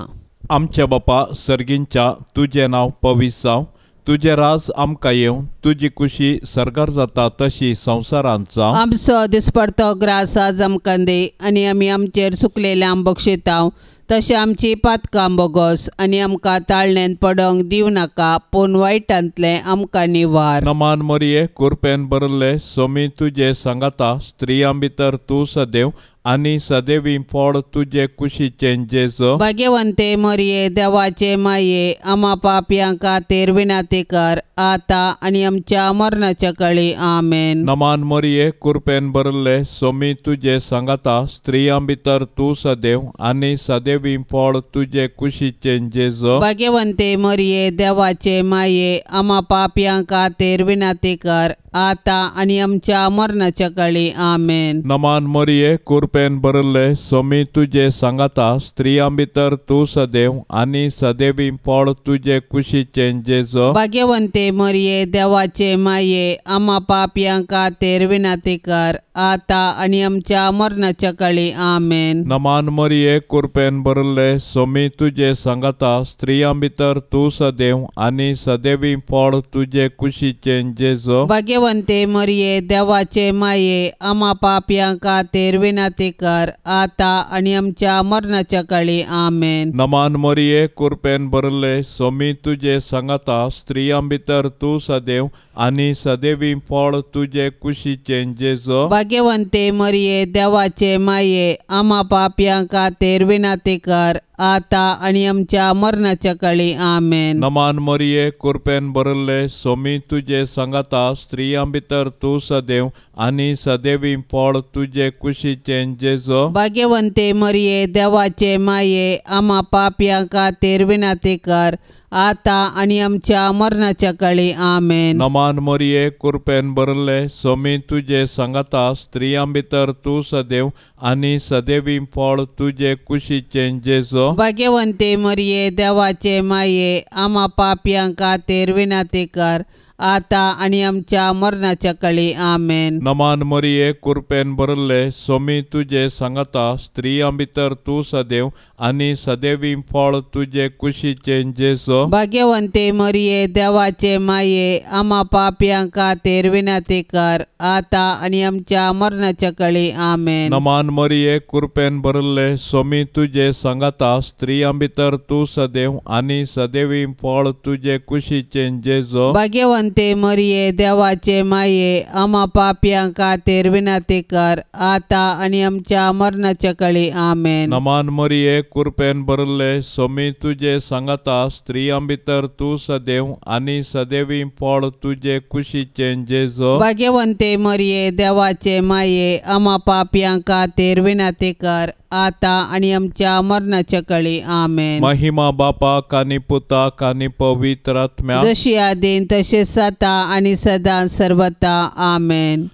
आमच्या बापा सर्गींच्या तुजें नांव पवित्र जावं, तुजें राज आमकां येवं, तुजी कुशी सर्गार जाता तशी संवसारांत जावं. आमचो दिसपडतो ग्रास आज आमकां दी आनी आमी आमचेर चुकलेल्यांक बक्षितांव तशें आमची पातकां बोगस आनी आमकां ताळण्यांत पडोंक दिवं नाका पूण वायटांतलें आमकां निवार. नमान मरिये कुरपेन भरले सोमी तुजे सांगाता स्त्रियां भितर तूं सदैव आनी सदैवी फळ तुजे कुशीचें जेजू. भाग्यवंते मरिये देवाचे माये आमा पापयां खातीर विनंती कर आता आनी आमच्या मरणाच्या काळी आमेन. नमान मरिये कुरपेन भरले सोमी तुजे सांगाता स्त्रियां भितर तूं सदैव आनी सदैवी फळ तुजे कुशीचें जेजू. भाग्यवंते मरिये देवाचे माये आमा पापयां खातीर विनंती कर आता आनी आमच्या मरणाच्या काळी आमेन. नमान मरिये कुरपेन भरले सोमी तुजे सांगाता स्त्रियां भितर तूं सदैव आनी सदैवी फळ तुजे कुशीचें जेजू. भाग्यवंते मरिये देवाचे माये आमा पापयां खातीर विनंती कर आता आनी आमच्या मरणाच्या काळी आमेन. नमान मरिये कृपेन भरले सोमी तुजे सांगाता स्त्रियां भितर तूं सदैव आनी सदैवी फळ तुजे कुशीचें जेजू. भाग्यवंते मरिये देवाचे माये आमा पापयां खातीर विनंती कर आता आनी आमच्या मरणाच्या काळी आमेन. नमान मरिये कृपेन भरले सोमी तुजे सांगाता स्त्रियां भितर तूं सदैव आनी सदैवी फळ तुजे कुशीचें जेजू. भाग्यवंते मरिये देवाचे माये आमा पापयां खातीर विनंती कर आता आनी आमच्या मरणाच्या काळी आमेन. नमान मरिये कृपेन भरले सोमी तुजे सांगाता स्त्रियां भितर तूं सदैव आनी सदैवी फळ तुजे कुशीचें जेजू. भाग्यवंते मरिये देवाचे माये आमा पापयां खातीर विनंती कर आता आनी आमच्या मरणाच्या काळी आमेन. नमान मरिये कृपेन भरले सोमी तुजे सांगाता स्त्रियां भितर तूं सदैव आनी सदैवी फळ तुजे कुशीचें जेजू. भाग्यवंते मरिये देवाचे माये आमा पापयां खातीर विनंती कर आता आनी आमच्या मरणाच्या काळी आमेन. नमान मरिये कृपेन भरले सोमी तुजे सांगाता स्त्रियां भितर तूं सदैव आनी सदैवी फळ तुजे कुशीचें जेजू. भाग्यवंते मरिये देवाचे माये आमा पापयां खातीर विनंती कर आता आनी आमच्या मरणाच्या काळी आमेन. नमान मरिये कृपेन भरले सोमी तुजे सांगाता स्त्रियां भितर तूं सदैव आनी सदैवी फळ तुजे कुशीचें जेजू. भाग्यवंते मरिये देवाचे माये आमा पापयां खातीर विनंती कर आता आनी आमच्या मरणाच्या काळी आमेन. नमान मरिये कृपेन भरले सोमी तुजे सांगाता स्त्रियां भितर तूं सदैव आनी सदैवी फळ तुजे कुशीचें जेजू. भाग्यवंते मरिये देवाचे माये आमा पापयां खातीर विनंती कर आता आनी आमच्या मरणाच्या काळी आमेन. महिमा बापाक आनी पुताक आनी पवित्र आत्म्याक, जशी आदीन तशें सता आनी सदां सर्वता आमेन.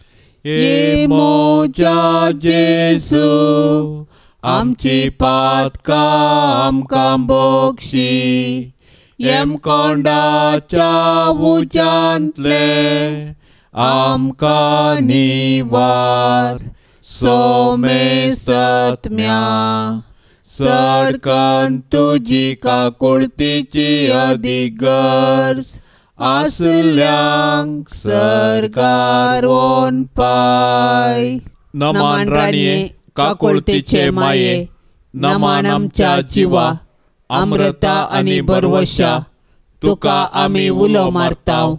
ये मोजा जेजू आमची पातकां आमकां बोगशी, यमकोंडाच्या उज्यांतले आमकां निवार. सोमे सत्म्या सडकन तुजी काकुळतीची अदीक गरज आसल्यांक सरकार वोन पाय. नमान राणये काकुळतीचे माये, नमान आमच्या जिवा अमृता आनी बरवशा, तुका आमी उलो मारताव.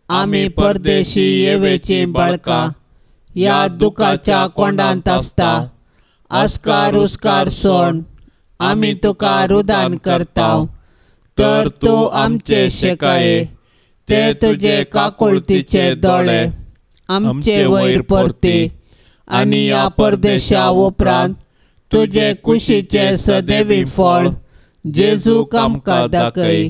आमी परदेशी येवेची बाळकां ह्या दुखाच्या कोंडांत आसता. आस्कार उस्कार सोण आमी तुका रुदान करताव, तर तूं आमचे शेकाये ते तुजे काकुळतीचे दोळे आमचे वयर परती आनी ह्या परदेशा उपरांत तुजे कुशीचे सदैवी फळ जेजूक आमकां दाखय.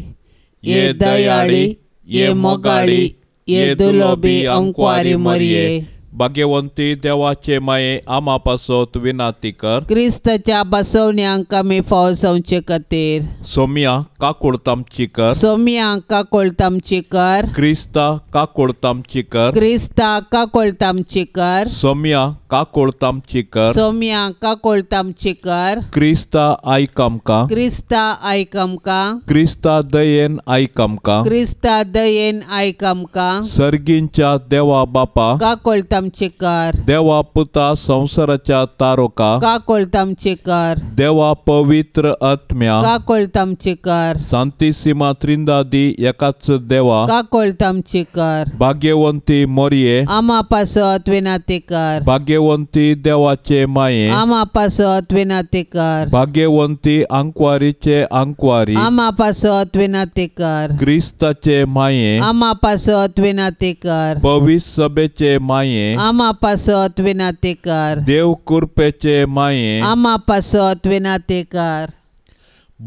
ये दयाळी, ये मोगाळी, ये दुलोबी अंकवारी मरिये, भाग्यवंती देवाचे माये आमा पासत विनाती कर. क्रिस्ताच्या बसवण्यांक आमी फाव जावचे खातीर. सोमिया काकुळतामची कर. सोमिया काकुळतामची कर. क्रिस्ता काकुळतामची कर. क्रिस्ता काकुळतामची कर. सोमिया काकुळतामची कर. सोमिया काकुळतामची कर. क्रिस्ता आयक आमकां. क्रिस्ता आयक आमकां. क्रिस्ता दयेन आयक आमकां. क्रिस्ता दयेन आयक आमकां. सर्गींच्या देवा बापा काकुळतामची कर. देवा पुता संवसाराच्या तारोका काकुळतामची कर. देवा पवित्र आत्म्या काकुळतामची कर. सांतिसिमा त्रिंदादी एकाच देवा काकुळतामची कर. भाग्यवंती मोरये आमा पासत विनंती कर. भाग्यवंती देवाचे माये आमा पासत विनंती कर. भाग्यवंती आंकवारीचे आंकवारी आमा पासत विनंती कर. क्रिस्ताचे माये आमा पासत विनंती कर. पवित्र सभेचे माये आमा पासत विनंती कर. देव कृपेचे माये आमा पासत विनंती कर.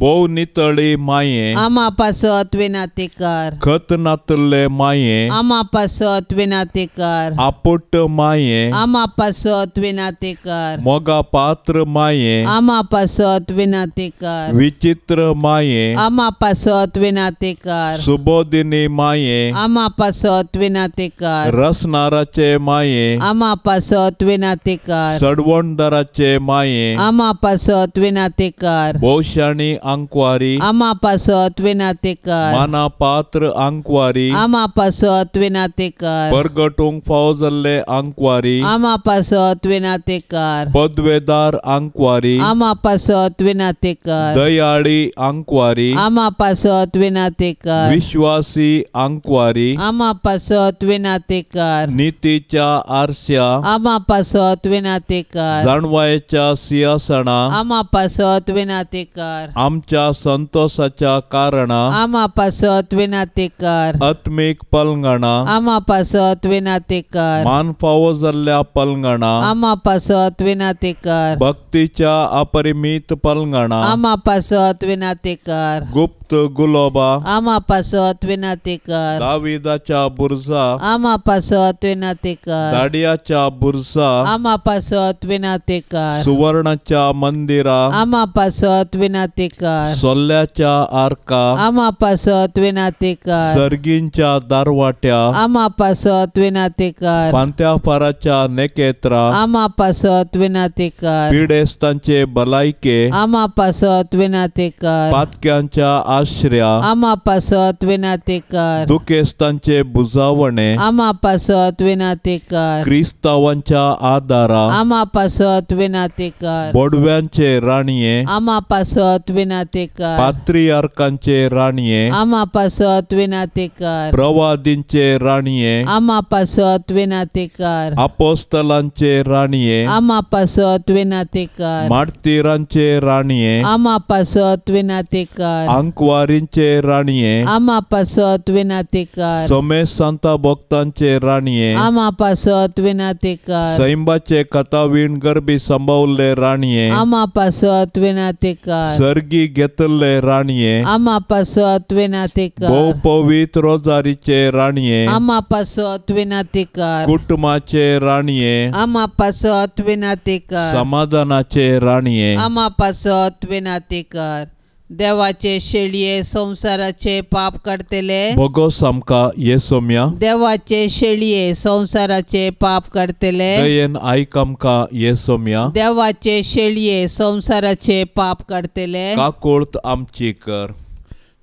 भोव नितळी माये आमा पासत विनाती कर खत नातल्ले माये आमा पासत विनाती कर आपुट माये आमा पासत विनाती कर मोगा पात्र माये आमा पासत विनाती कर विचित्र माये आमा पासत विनाती कर सुबोधिनी माये आमा पासत विनाती कर रसनाराचे माये आमा पासत विनाती कर सडवणदाराचे माये आमा पासत विनाती कर भोवशाणी आंकवारी आमा पासत विनाती कर माना पात्र आंकवारी आमा पासत विनाती कर परगटूंक फावो जाल्ले आंकवारी आमा पासत विनाती कर पदवेदार आंकवारी आमा पासत विनाती कर दयाळी आंकवारी आमा पासत विनाती कर विश्वासी आंकवारी आमा पासत विनाती कर नितीच्या आरस्या आमा पासत विनाती कर जाणवायेच्या सिंहासना आमा पासत विनाती कर आमच्या संतोषाच्या कारणा आमा पासत विनाती कर आत्मीक पलंगणा आमा पासत विनाती कर मान फावो जाल्ल्या पलंगणा आमा पासत विनाती कर भक्तीच्या अपरिमीत पलंगणा आमा पासत विनाती कर गुप्त गुलोबा आमा पासत विनाती कर दाविदाच्या बुरजा आमा पासत विनाती कर दाडियाच्या बुरजा आमा पासत विनाती कर सुवर्णाच्या मंदिरा आमा पासत विनाती कर सोल्ल्याच्या आरका आमा पासत विनाती कर सर्गींच्या दारवाट्या आमा पासत विनाती कर फांत्याफाराच्या नेकेत्रा आमा पासत विनाती कर पिडेस्तांचे भलायके आमा पासत विनाती कर पातक्यांच्या आश्र्या आमा पासत विनाती कर दुखेस्तांचे बुजावणे आमा पासत विनाती कर क्रिस्तावांच्या आदारा आमा पासत विनाती कर बोडव्यांचे राणये आमा पासत विनाती कर पात्रियार्कांचे राणये आमा पासत विनाती कर प्रवादींचे राणये आमा पासत विनाती कर अपोस्तलांचे राणये आमा पासत विनाती कर मार्तीरांचे राणये आमा पासत विनाती कर आंकवारींचे राणये आमा पासत विनाती कर समेस सांता भक्तांचे राणये आमा पासत विनाती कर सैंबाचे कथावीण गरबी संभवल्ले राणये आमा पासत विनाती कर सर्गी घेतल्ले राणये आमा पासत विनाती कर भोव पवित्र रोजारीचे राणये आमा पासत विनाती कर कुटुंबाचे राणये आमा पासत विनाती कर समाधानाचे राणये आमा पासत विनाती कर देवाचे शेळये संवसाराचे पाप काडतले भोगोस आमकां ये सोम्या देवाचे शेळये संवसाराचे पाप काडतले दयेन आयक आमकां ये सोम्या देवाचे शेळये संवसाराचे पाप काडतले काकुळत आमची कर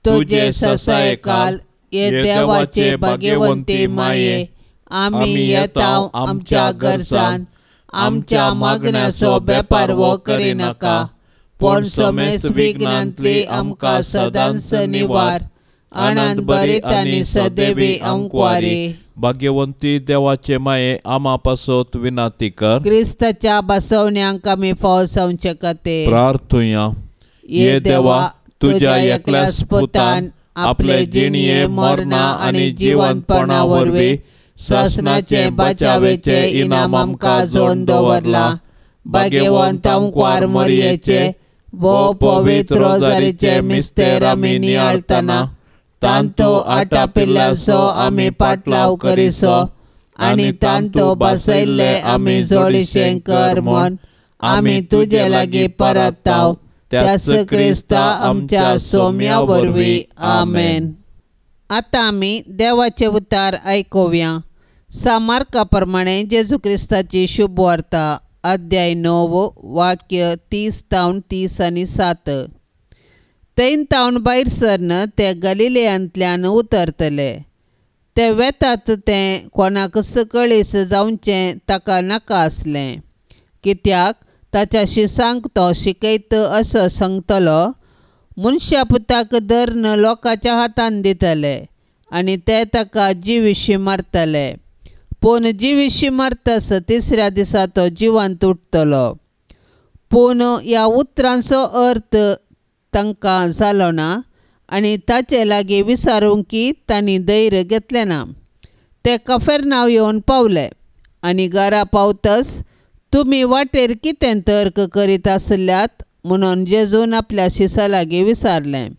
तुजे ससायकाल ये देवाचे भाग्यवंती माये आमी येता आमच्या गरजान आमच्या मागण्याचो बेपारवो करिनाका पूण समेस विघ्नांतली आमकां सदांच निवार आनंद बरीत आनी सदैवी अंकवारी भाग्यवंती देवाचे माये आमा पासत विनाती कर क्रिस्ताच्या बसवण्यांक आमी फाव जावचे खातीर प्रार्थुया ये देवा तुज्या एकल्याच पुतान आपले जिणये मरणा आनी जिवंतपणा वरवीं सासणाचे बचावेचे इनाम आमकां जोडून दवरला भाग्यवंत आमकार मरयेचे भोव पवित्र रोजारीचे मिस्तेर आमी नियाळतना तांतो आटापिल्ल्याचो आमी पाटलाव करिसो आनी तांतो बसयल्ले आमी जोडीशें कर म्हूण आमी तुजे लागीं परताव त्याच क्रिस्ता आमच्या सोम्या वरवीं आमेन. आतां आमी देवाचे उतार आयकुया. सामार्का प्रमाणे जेजू क्रिस्ताची शुभ वार्ता अध्याय 9 वाक्य 30 तावन 30 आनी 7. थंय तावन भायर सरन ते गलिलेयांतल्यान उतरतले. ते वेतात तें कोणाकच कळीस जावचें ताका नाका आसलें, कित्याक ताच्या शिसांक तो शिकयत असो सांगतलो, मनशा पुताक धरून लोकांच्या हातान दितले आनी ते ताका जिविशी मारतले, पूण जिविशी मारतस तिसऱ्या दिसा तो जिवांत उठतलो. पूण ह्या उतरांचो अर्थ तांकां जालो ना आनी ताचे लागीं विचारूंक की तांणी धैर्य घेतलें ना. ते कफेरनांव येवन पावले आनी घरा पावतस तुमी वाटेर कितें तर्क करीत आसल्यात म्हणून जेजून आपल्या शिसा लागीं विचारलें.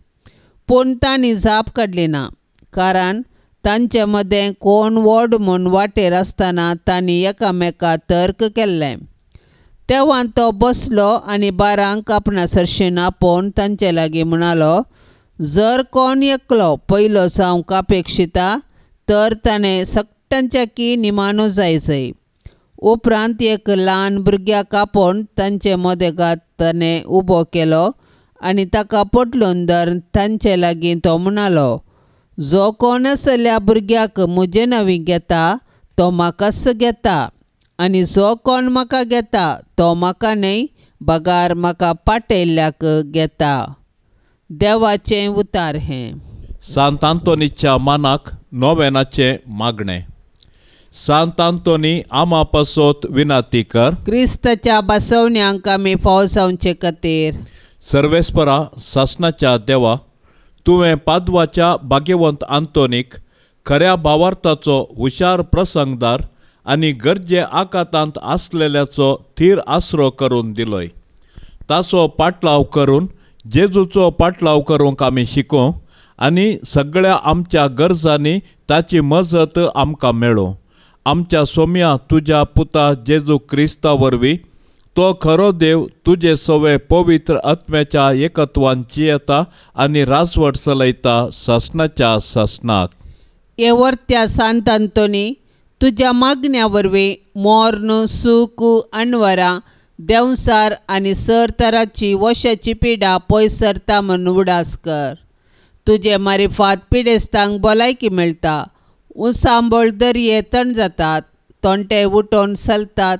पूण तांणी जाप काडली ना, कारण तांचे मदें कोण व्हड म्हूण वाटेर आसतना तांणी एकामेका तर्क केल्लें. तेव्हा तो बसलो आनी बारांक आपणा सरशीन आपोवन तांचे लागीं म्हणालो, जर कोण एकलो पयलो जावंक अपेक्षिता तर ताणें सगळ्यांच्या की निमाणो जायजय. उपरांत एक ल्हान भुरग्याक आपोवन तांचे मदेगात ताणें उबो केलो आनी ताका पोटलून धरून तांचे लागीं तो म्हणालो, जो कोण आसल्या भुरग्याक म्हजे नांवी घेता तो म्हाकाच घेता, आनी जो कोण म्हाका घेता तो म्हाका न्हय बगार म्हाका पाटयल्ल्याक घेता. देवाचें उतार हें. सांत आंतोनीच्या मानाक नोवेनाचें मागणें. सांत आंतोनी आमा पासत विनाती कर. क्रिस्ताच्या बसवण्यांक आमी फाव जावचे खातीर. सर्वेस्परा सासणाच्या देवा, तुवें पादवाच्या भाग्यवंत आंतोनीक खऱ्या भावार्थाचो हुशार प्रसंगदार आनी गरजे आकातांत आसलेल्याचो थीर आसरो करून दिलोय. ताचो पाटलाव करून जेजूचो पाटलाव करूंक आमी शिकों आनी सगळ्या आमच्या गरजांनी ताची मजत आमकां मेळूं. आमच्या सोम्या तुज्या पुता जेजू क्रिस्ता वरवीं तो खरो देव तुजे सवे पवित्र आत्म्याच्या एकत्वान जियेता आनी राजवट चलयता सासणाच्या सासणाक. हे वर्त्या सांत आंतोनी, तुज्या मागण्या वरवीं मोर्न सूख अणवरां देंवसार आनी सर तराची वशाची पिडा पयस सरता म्हूण उडास कर. तुजे मारिफात पिडेस्तांक भलायकी मेळटा, उंचांबळ दर्ये तण जातात, तोंटे उठोवन चलतात,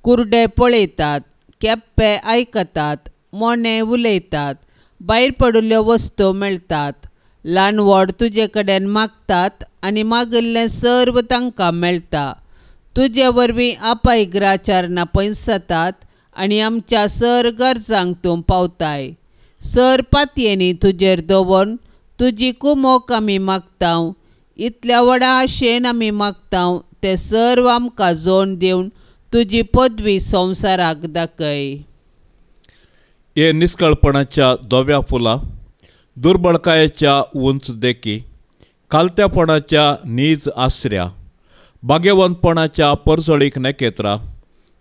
कुर्डे पळयतात, केप्पे आयकतात, मोने उलयतात, भायर पडिल्ल्यो वस्तू मेळटात, ल्हान व्हड तुजे कडेन मागतात आनी मागिल्लें सर्व तांकां मेळटा. तुजे वरवीं आपायग्राचारणां पयस जातात आनी आमच्या सर गरजांक तूं पावताय. सर पातयेंनी तुजेर दवरून तुजी कुमोक आमी मागता. इतल्या व्हडा आशेन आमी मागता ते सर्व आमकां जोड दिवन तुजी पदवी संवसाराक दाखय. हे निस्कळपणाच्या धव्या फुलां, दुर्बळकायेच्या उंच देखी, खालत्यापणाच्या नीज आसऱ्या, भाग्यवंतपणाच्या परजळीक नखेत्रां,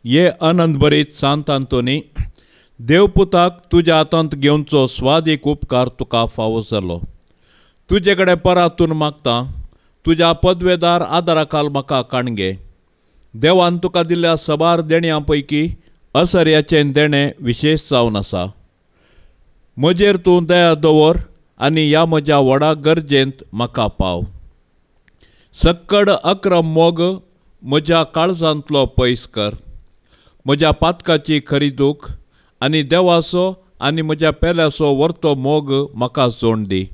हे आनंदभरीत सांत आंतोनी, देवपुताक तुज्या हातांत घेवचो स्वादीक उपकार तुका फावो जालो. तुजे कडेन परातून मागता, तुज्या पदवेदार आदाराखाल म्हाका काणगे. देवान तुका दिल्ल्या सबार देण्यां पैकी असर्याचें देणें विशेश जावन आसा. म्हजेर तूं दया दवर आनी ह्या म्हज्या व्हडा गरजेंत म्हाका पाव. सक्कड अक्रम मोग म्हज्या काळजांतलो पयस कर. म्हज्या पातकाची खरी दूख आनी देवाचो आनी म्हज्या पेल्याचो वर्तो मोग म्हाका जोड दी.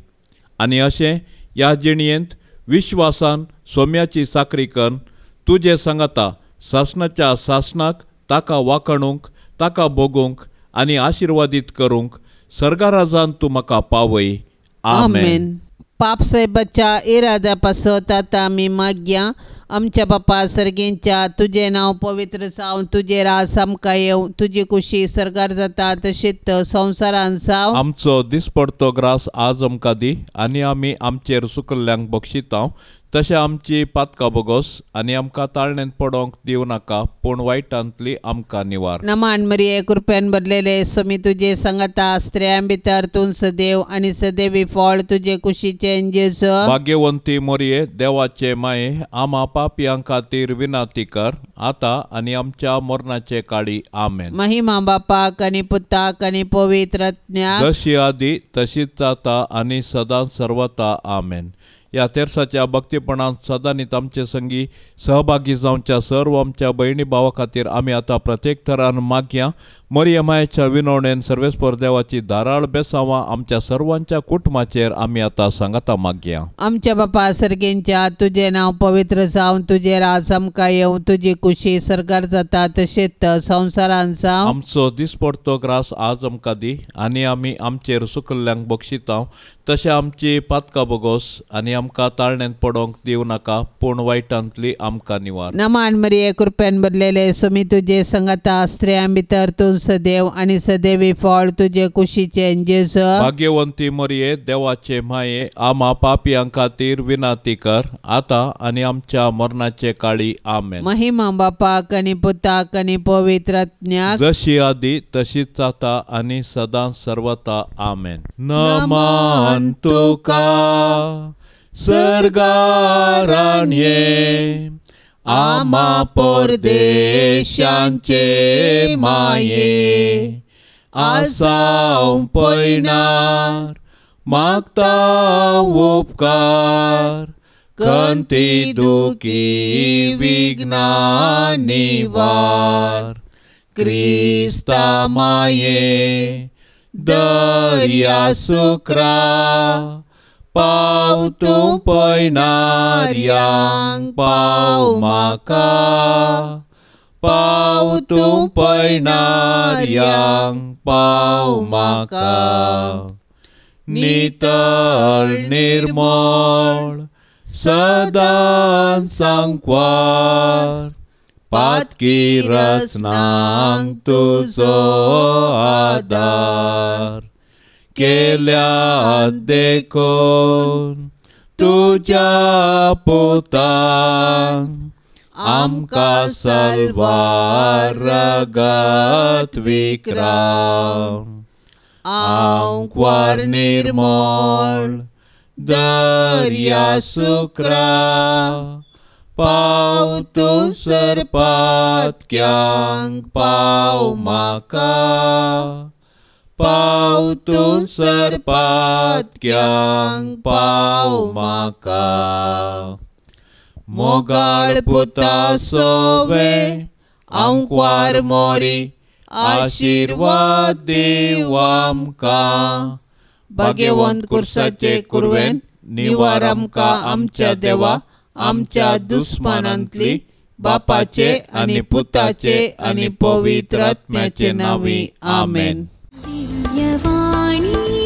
आनी अशें ह्या जिणयेंत विश्वासान सोम्याची साकरी करून तुजे सांगाता सासणाच्या सासणाक ताका वाखणूंक, ताका भोगूंक आनी आशिर्वादीत करूंक सर्गाराजान तूं म्हाका पावय. आमेन. पापसाहेबाच्या इराद्या पासत आतां आमी मागया. आमच्या बापा सर्गींच्या, तुजें नांव पवित्र जावं, तुजें राज आमकां येवं, तुजी कुशी सर्गार जाता तशीच संवसारान जावं. आमचो दिसपडतो ग्रास आज आमकां दी आनी आमी आमचेर सुकल्ल्यांक बक्षितांव तशें आमची पातकां बोगोस आनी आमकां ताळणेंत पडोंक दिवं नाका, पूण वायटांतली आमकां निवार. नमान मरिये, कृपेन भरलेले, स्वामी तुजे सांगाता, स्त्रियां भितर तूं सदैव आनी सदैवी फळ तुजे कुशीचें जेजू. भाग्यवंती मोरये, देवाचे माये, आमा पापयां खातीर विनाती कर आतां आनी आमच्या मरणाचे काळी. आमेन. महिमा बापाक आनी पुताक आनी पवित्र आत्म्याक, जशी आदी तशीच जाता आनी सदां सर्वता. आमेन. ह्या तेर्साच्या भक्तीपणान सदांनीत आमचे संगी सहभागी जावच्या सर्व आमच्या भयणी भावा खातीर आमी आतां प्रत्येक थरान मागया. मरिया मायेच्या विनवणेन सर्वेस्पर देवाची धाराळ बेसांवां आमच्या सर्वांच्या कुटुंबाचेर आमी आतां सांगाता मागया. आमच्या बापा सर्गेंच्या, तुजें नांव पवित्र जावं, तुजें राज आमकां येवं, तुजी कुशी सर्गार जाता तशीच संवसारान जावं. आमचो दिसपडतो ग्रास आज आमकां दी आनी आमी आमचेर सुकल्ल्यांक बक्षितांव तशें आमची पातकां बोगोस आनी आमकां ताळणेंत पडोंक दिवं नाका, पूण वायटांतली आमकां निवार. नमान मरिये, कृपेन भरलेले, स्वामी तुजे सांगाता, स्त्रियां भितर तूं सदैव आनी सदैवी फळ तुजे कुशीचें जेजू। भाग्यवंती मरिये देवाचे माये आमा पापयां खातीर विनंती कर आतां आनी आमच्या मरणाचे काळी। आमेन। महिमा बापाक आनी पुताक आनी पवित्र आत्म्याक, जशी आदी तशीच आतां आनी सदां सर्वता। आमेन। नमन तुका सर्गाराणये आमा परदेशांचे माये, आसाव पयनार मागता उपकार, कंती दुखी विघ्ना निवार। क्रिस्ता माये दर्या सुक्रा, पाव तूं पयनार्यांक पाव म्हाका, पाव तूं पयनार्यांक पाव म्हाका। नितळ निर्मळ सदां सांकवार, पातकी रचनांक तुजो आदार। केल्या देखून तुज्या पुतान आमकां सलवार रगत विक्राम। आंकवार निर्मळ दर्या सुक्रा, पाव तूं सरपातक्यांक पाव म्हाका, पाव तूं सरपातक्यांक पाव म्हाका। मोगाळ पुता सोवे आंकवार मोरी, आशिर्वाद दीव आमकां। भाग्यवंत कुर्साचे कुरवेन निवार आमकां आमच्या देवा, आमच्या दुस्मानांतली, बापाचे आनी पुताचे आनी पवित्र आत्म्याचे नांवी। आमेन। दिव्यवाणी।